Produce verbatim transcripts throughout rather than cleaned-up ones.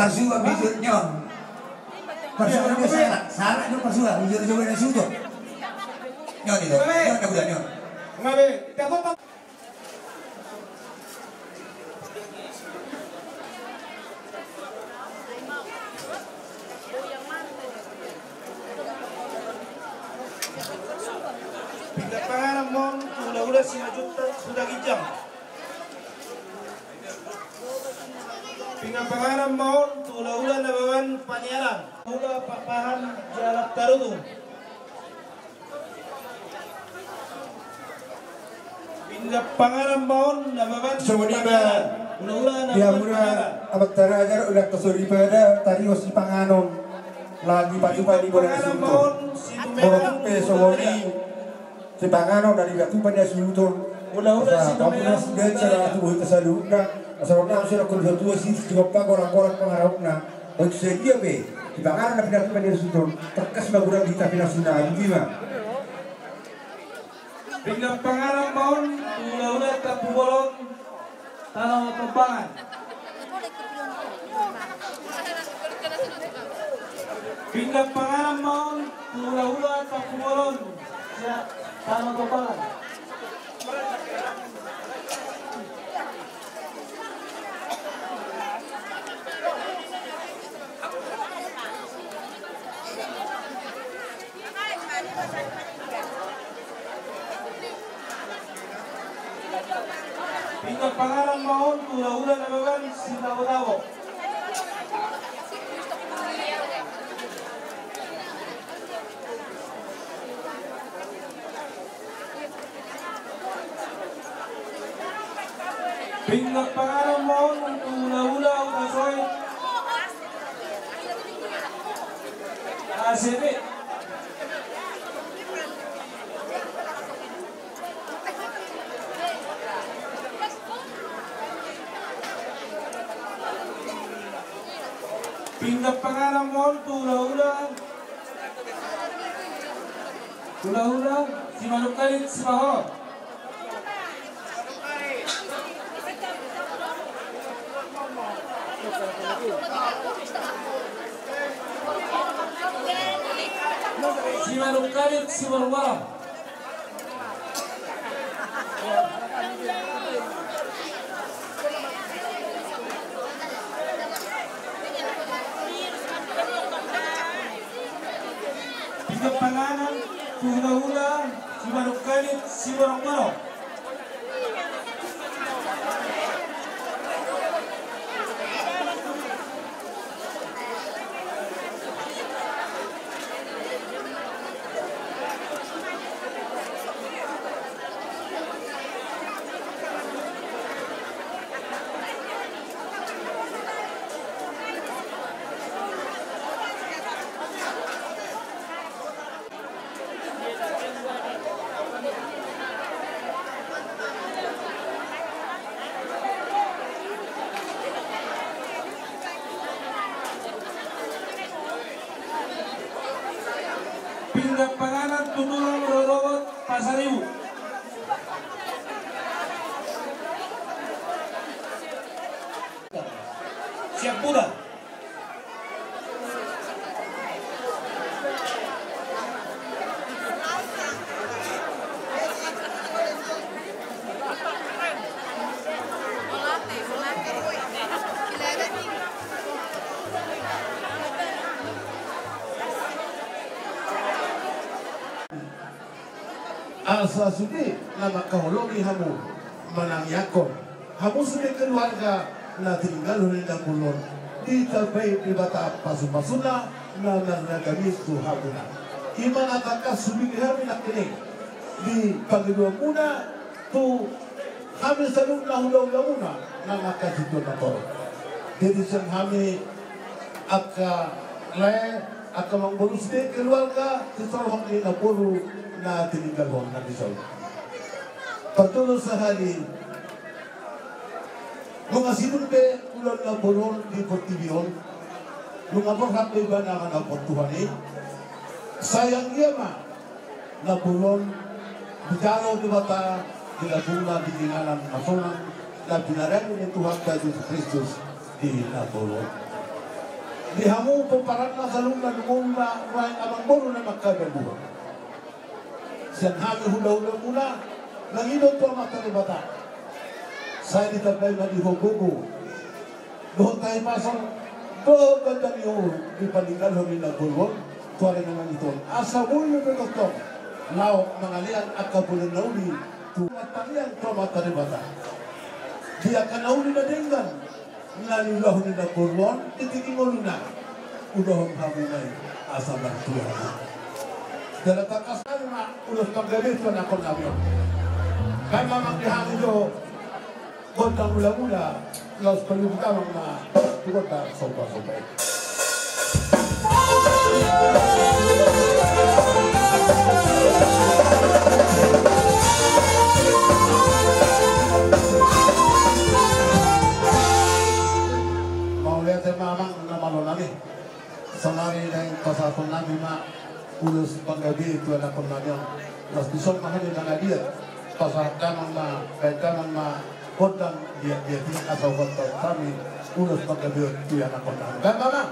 Parsua, bijur, nyon. Parsua, nyon, sarak, sarak, nyon, parsua, bijur, coba, nasi utuh. Nyon, itu, nyon, nyon, nyon. Pinggan panganon ma on tu hulahula Simanjuntak Huta Ginjang. Pinggan panganon ma on tu hulahula Nababan Paniaran. Hulahula Pakpahan Jalak Tarutung. Pinggan panganon ma on Nababan. Songon i ma di hamuna amang tarajar, unang taripada taringot sipanganon. Lagi patupa ni bona ni suhut on. Molo tung pe songon i sipanganon na dipatupa ni suhut on, asa pamuna sude saluhutna, asa songon na sude na kondisi tua si tigompa gorak-gorak pangarahutna. Baik sadia pe sipanganon na pinatupa ni suhut on, tangkas ma godang di hita pinasuna, boti ma. Pinggan panganon ma on tu hulahula Tampubolon Tano Tombangan. Pinggan panganon ma on tu hulahula Tampubolon Tano Tombangan. Pinggan panganon ma on tu hulahula Nababan Sitabo-tabo. Pinggan panganon ma on tu hulahula Hutasoit. A C B. Pinggan panganon ma on tu hulahula. Hulahula Simanungkalit Sipaholon. Simanungkalit Siborngin. Pinggan panganon tu hulahula Simanungkalit Siborongoro. Pinggan panganon tu tulang rorobot Pasaribu. Siap buda. Asa sude na mangkaholongi hamu manangiangkon hamu sude keluarga na tininggalhon ni na bolon, ditambai Debata pasupasuna na marnagami tu hamuna. I ma na tangkas hubege hami nangkining di pangidoanmuna tu hami saluhutna hulahulamuna na mangkasituan na torop. Jadi sian hami angka lae, angka amangboru sude keluarga sitorop ni na boru na tininggalhon na dison. Parjolo sahali, nunga sidung be ulaon na boru on di portibi on, nunga borhat be ibana manopot Tuhan i. Sai anggiat ma na boru on dijalo Debata di lambungna di inganan na sonang na pinarade ni Tuhanta Jesus Kristus di na boru on. Di hamu pomparanna saluhutna, nunga nuaeng amangboru na mangkabanua. Sian hami hulahulamuna, mangido tu Amanta Debata. Sai ditandai ma di ho gogo dohot hahipason dohot ganda ni uhum dipaninggalhon ni naboru on tu ari na mangihut on. Asa boi do tongtong laho mangalean angka bulan na uli tu martangiang tu Amanta Debata. Di angka na uli na denggan na niulahon ni naboru on di tingki ngoluna, ulaon hamu ma i asa martua. Jala tangkas nami ma ulos panggabean tu anakkonnami on. Baen ma amang di hami jo gondang mulamula, laos paluhut amang ma tu gondang sombasomba i. Mauliate ma amang na malo nami. Saonari naeng pasahaton nami ma ulos panggabean tu anakkonnami on. Laos dison ma hami mangaliat, pasahat damang ma, baen damang ma gondang liatliat i asa hupasahat hami ulos panggabean tu anakkonnami. Baen ma amang.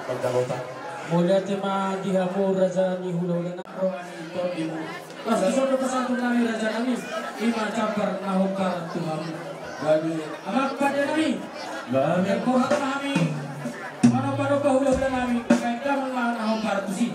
Mauliate ma di hamu raja ni hulahula nami. Roha ni tondimu. Laos dison do pasahaton nami raja nami, i ma jambar na hombar tu hamu. Amang pande nami. Baik. Borhat ma hami manomba-nomba hulahula nami, baen damang ma na hombar tusi.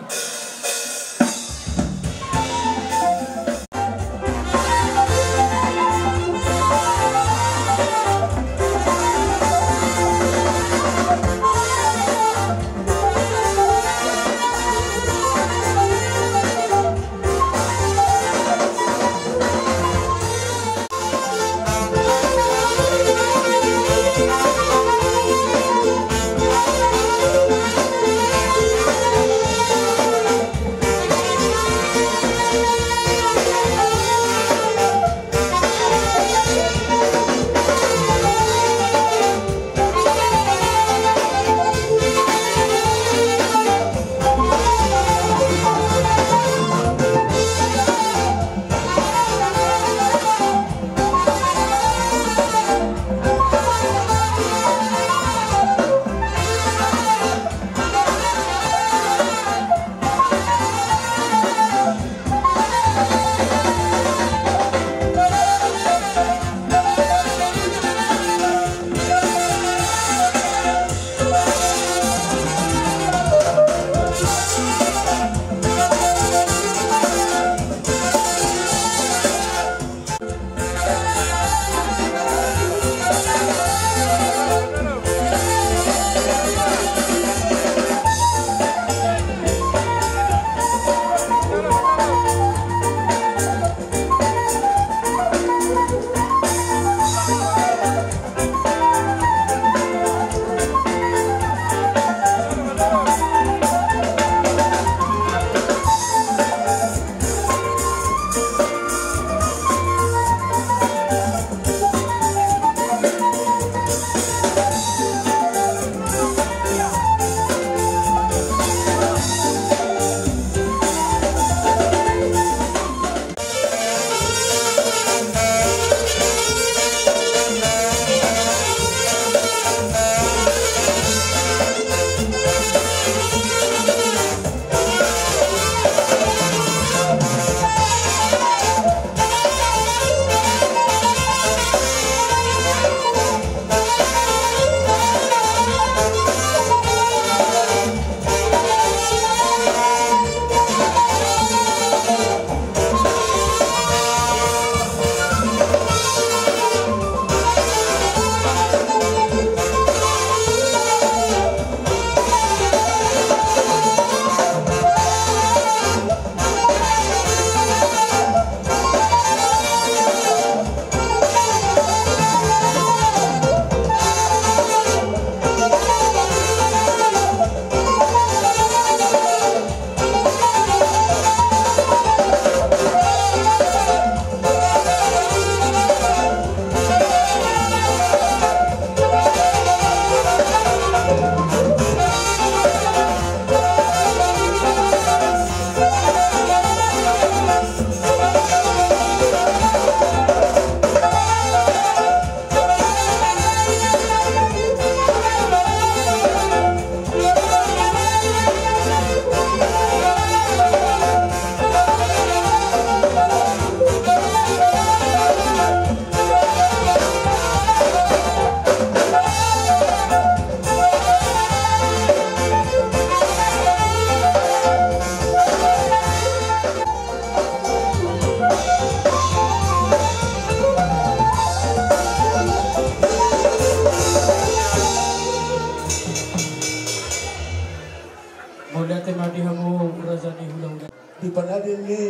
Mauliate ma di hamu raja ni hulahula. Di panading ni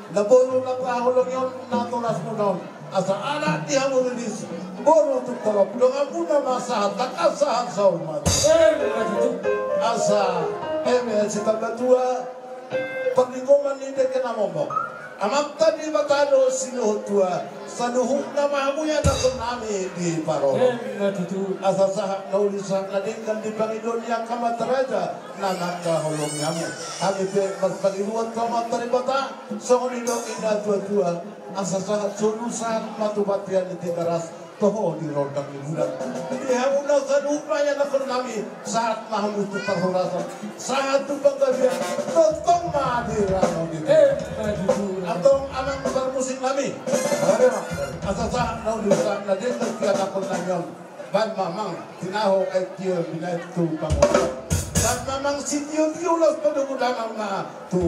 na boru na pahaholongi on na toras muna on, asa anak di hamu riris boru tu tolop dongan muna ma sahat tangkas sahat saur matua. Asa eme sitamba tua. Parlinggoman ni dengke na momok. Amanta Debata do sinuhut tua, saluhutna ma hamu ianakhon nami di parorot. Asa sahat na uli sahat na denggan di pangidoan ni angka amanta raja na mangkaholongi hamu. Hami pe marpangidoan tu Amanta Debata, songon nidok ni na tua-tua, asa sahat solu sahat ma tu bontean ni Tigaras. Toho di rondang ni bulan. Di hamu na saluhutna ianakhon nami, sahat ma hamu tu parhorasan, sahat tu panggabean, tongtong ma di rano di tutu. Antong amang parmusik nami. Asa sahat ma di rondang na den na ianakhon nami on. Baen ma amang, tinaho aek tio binaen tu pangoda. Baen ma amang sitiotio laos padomu damang ma tu.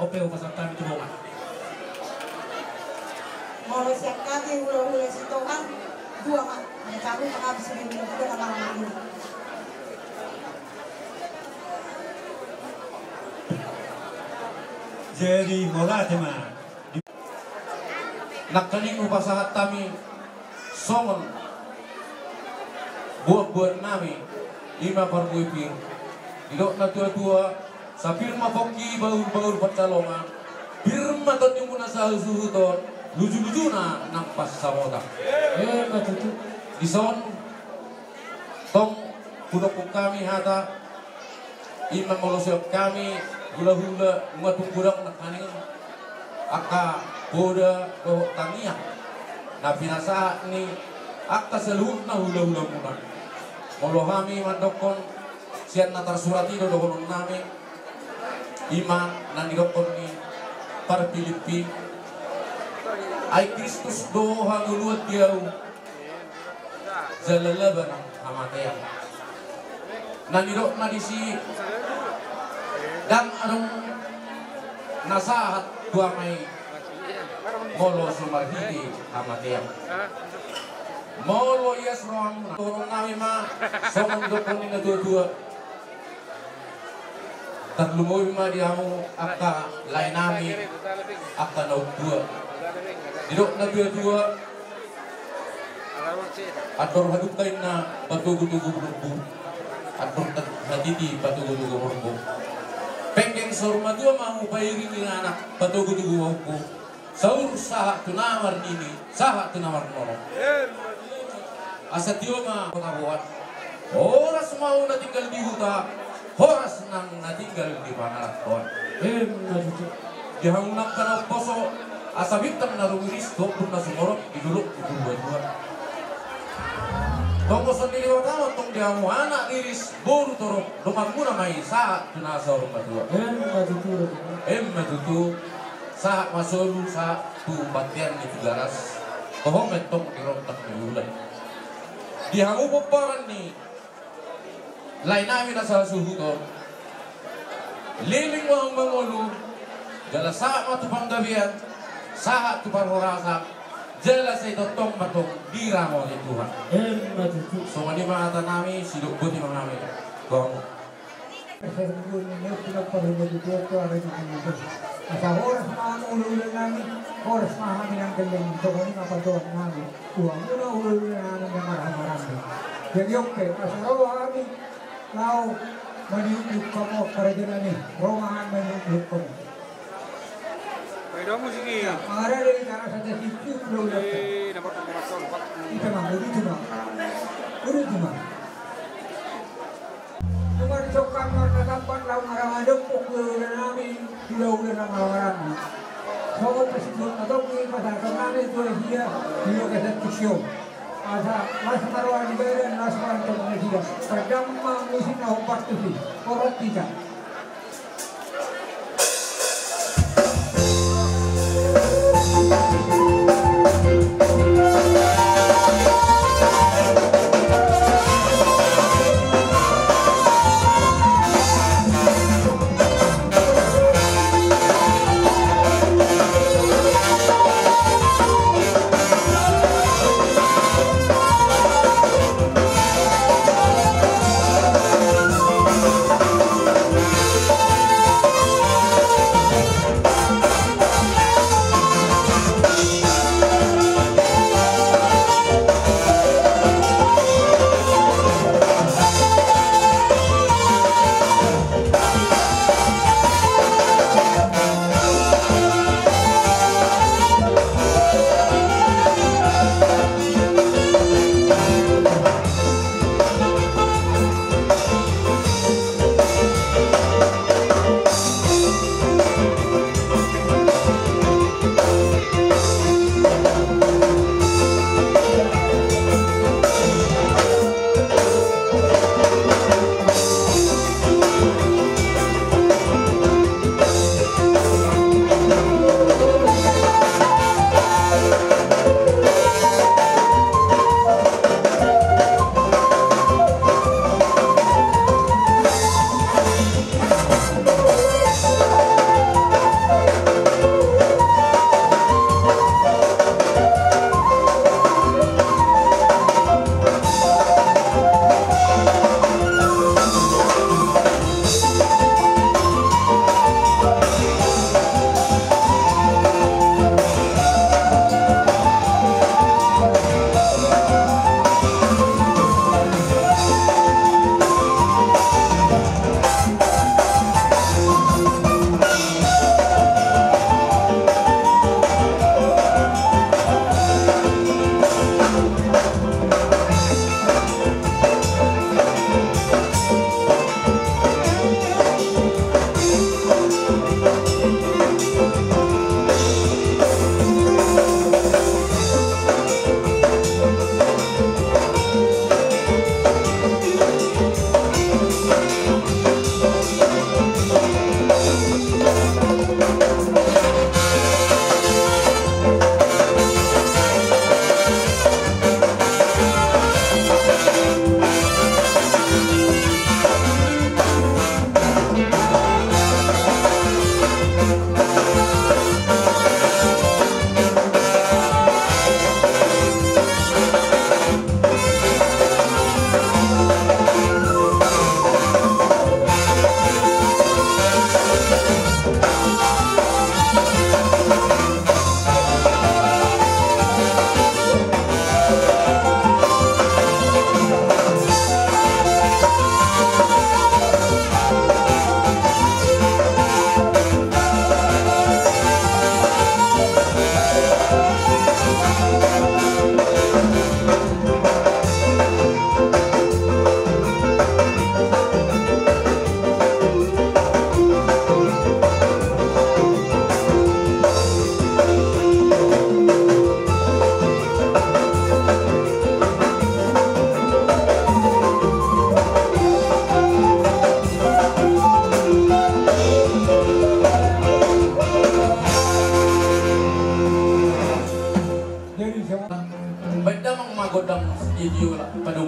Ope, hupasahat hami tu dongan. Molo sian hami hulahula Sitohang, dua ma. Ada tahu menghabis di rumah juga nama anak ini. Jadi, mauliate ma. Nangkaning hupasahat hami songon buatbuat nami, ima parbue pir. Didok natuatua, sapir ma pongki, bahulbahul pansalongan, pir ma tondimuna sahasuhuton, lujulujuna nang pansamota. Ima tutu. Dison tong hudokkon hami hata, ima molo sian hami hulahula, nunga tung godang nangkaning angka poda dohot tangiang na pinasahat ni angka saluhutna hulahulamuna. Molo hami mandokkon sian na tarsurat i do dohonon nami, ima na nidokkon ni parpilippi, ai Kristus do hangoluan di ahu, jala laba nang hamatean. Na nidok ma disi, ndang adong na sahat tu ama i molo so marhite hamatean. Molo ias rohamuna, dohonon nami ma songon nidokkon ni natuatua. Tarlumobi ma di hamu angka lae nami, angka na undua. Didok natuatua, andor hadungka inna patogutogu horbo, andor hatiti patogutogu horbo. Penggeng saur matua ma hamu pairingi anak patogutogu horbo. Saur sahat tu na marnini, sahat tu na marnono. Asa tio ma hutahoan. Horas ma hamu na tinggal di huta, horas nang na tinggal di pangarantoan. Ima tutu. Di hamu angka na umposo, asa bintang na rumiris tu ombun na sumorop di dolok ni natuatua. Tonggoson ni Debata ma antong di hamu anak riris, boru torop, donganmuna ma i sahat tu na saur matua. Ima tutu. Ima tutu. Sahat ma solu, sahat tu bontean ni Tigaras, toho ma antong di rondang ni bulan. Di hamu pomparan ni lae nami na sahasuhuton, leleng ma hamu mangolu, jala sahat ma tu panggabean, sahat tu parhorasan, jala sai tongtong ma antong diramoti Tuhan. Ima tutu. Songon i ma hata nami, sidok boti ma hami tu hamu. Asa horas ma hami hulahula nami, horas ma hami nang gelleng, songon i ma patoan nami tu hamuna hulahula nami na marhahamaranggi. Jadi oke, asa ro hami laho maniukliuk hamu angka raja nami, ro ma hami maniukliuk hamu. Mangarade hita asa tasiukliuk hulahula. Ita ma, uduti ma. Uduti ma. Nunga disongkan marnatampak laho marhahamaranggi hulahula nami, hulahula na marhahamaranggi. Songon pasituhon na tonggi pasahaton nami tu nasida di bagasan tingki on. Asa las ma roha ni badan, las ma roha ni badan. Pardam ma musik na hombar tusi. Horong hita.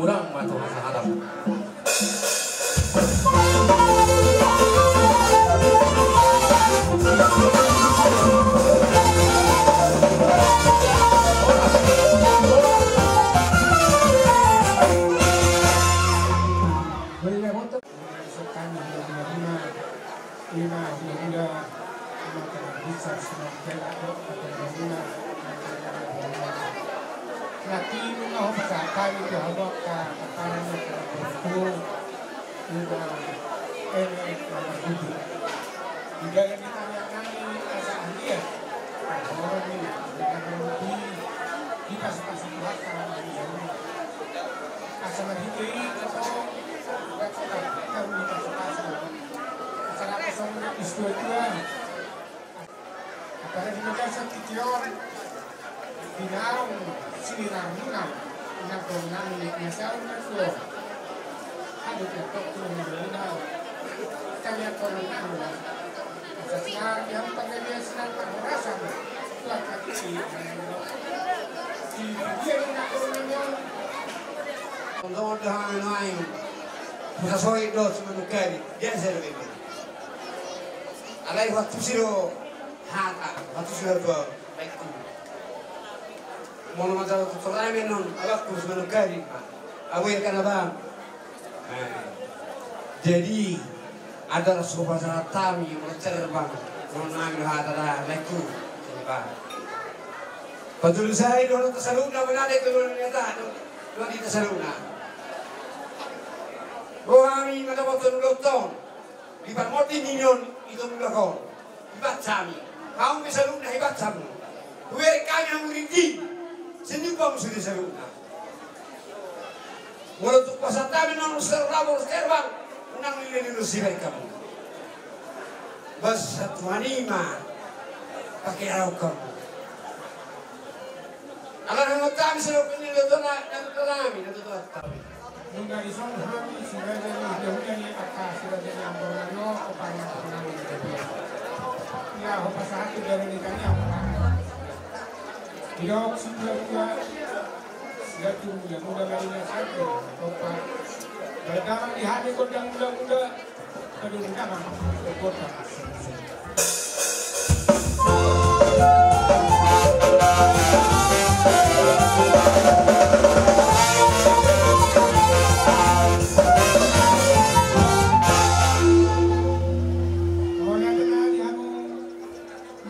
Hurang ma tu hasahatan. Ima hula-hula, ima kena bisa semua kena kok kena hula. Nanti nunga ho pasahat hami tu hamu angka kepala ni kena kumpul. Ima ene nama kudu. Di dalam kita yang nani asa ahli ya. Orang ini kita berhenti. Kita sepasi Tuhan sama ini. Asa marhite i, asa marhite i, asa marhite i. Asa marhite i, asa marhite i. Apalagi negara seperti Tiong, di naung sini naung naung, naung naung naung naung naung. Aduh, ya, kok turun dari naung. Kita lihat orang naung naung. Asa sekarang yang pakai dia senang tak merasa. Tuhan hati di dia ini naung naung naung. Untuk udah naung naung. Bisa soi dos menukari. Dia saya lebih. Alai huantusi do hata, huantusi do hata laengku. Molo manjalo tortor hami annon, abangku, simanungkalit ma. Awe kan abang. Eh, jadi, adalah so pasahat hami, molo cerbang, non hami do hata da, laengku. Coba. Patolu sai do, tasaluna, mana ada itu, mana ada itu, mana ada itu, tasaluna. Bo hami, mandapothon ulaon on. Di parmoti ni on, ito mulak on. Dibaca hami. Hamu pe saluhutna dibaca hamu. Hubereng hami hamu rindi. Senyum hamu sude saluhutna. Molo tung pasahat hami non user rabor serbang. Unang nilai nilai sibereng hamu. Basa Tuhan i ma. Pakai arau hamu. Ala nang hami seluruh penilai Tuhan, dan Tuhan hami, dan Tuhan hami. Nunga dison hami si raja ni hulahula ni angka si raja ni amporna i, opa ni amporna i. Ia ho pasahat tu dara ni kami amporna i. Didok si tua-tua, si ratu muda-muda, marina satu, opa. Bergamang di hati kodang muda-muda. Aduh, bergamang. Kota. Mauliate ma di hamu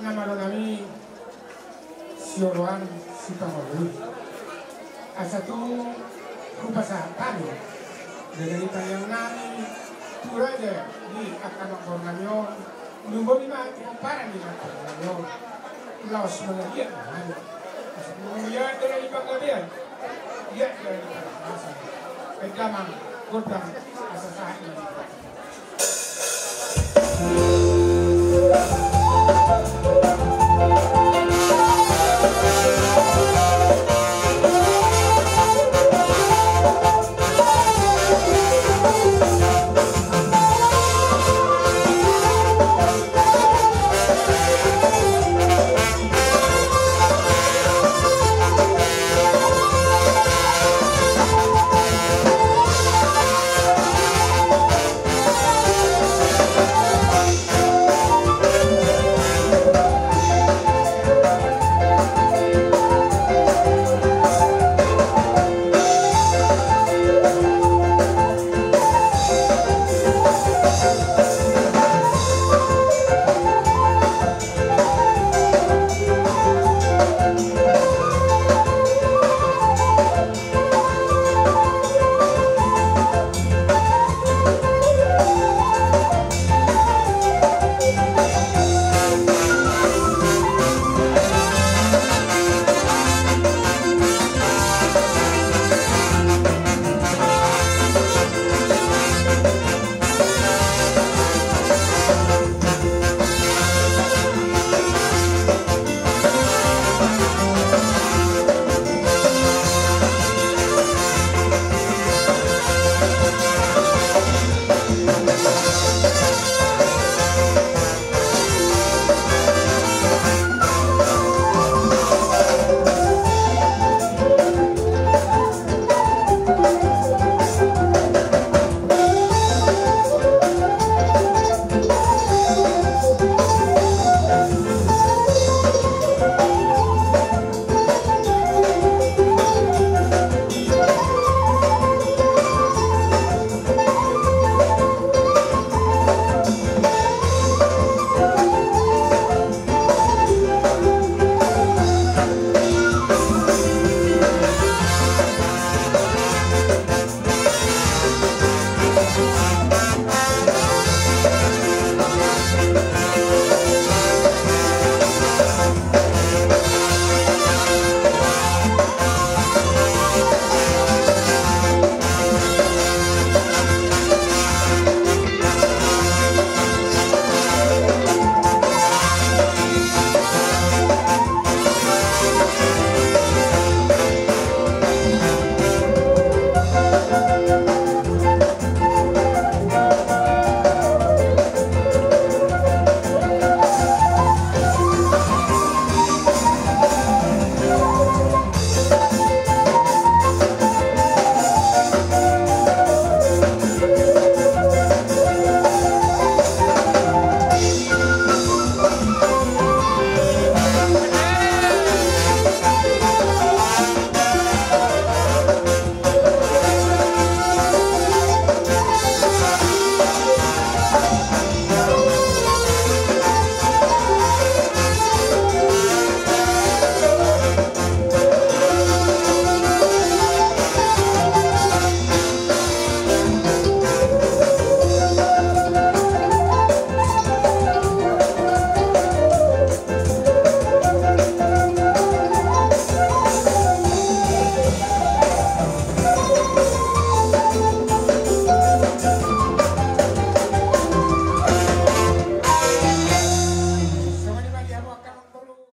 na malo nami sioloan sipangolu. Asa tung hupasahat hami daging tayang nami tu raja ni angka amangboru nami on. Lumobi ma tu pomparan ni amangboru nami on. Laos mangaliat ma hami. Asa mangaliat dari panggabean. Liat dari parnapasan. Endamang godang asa sahat nami.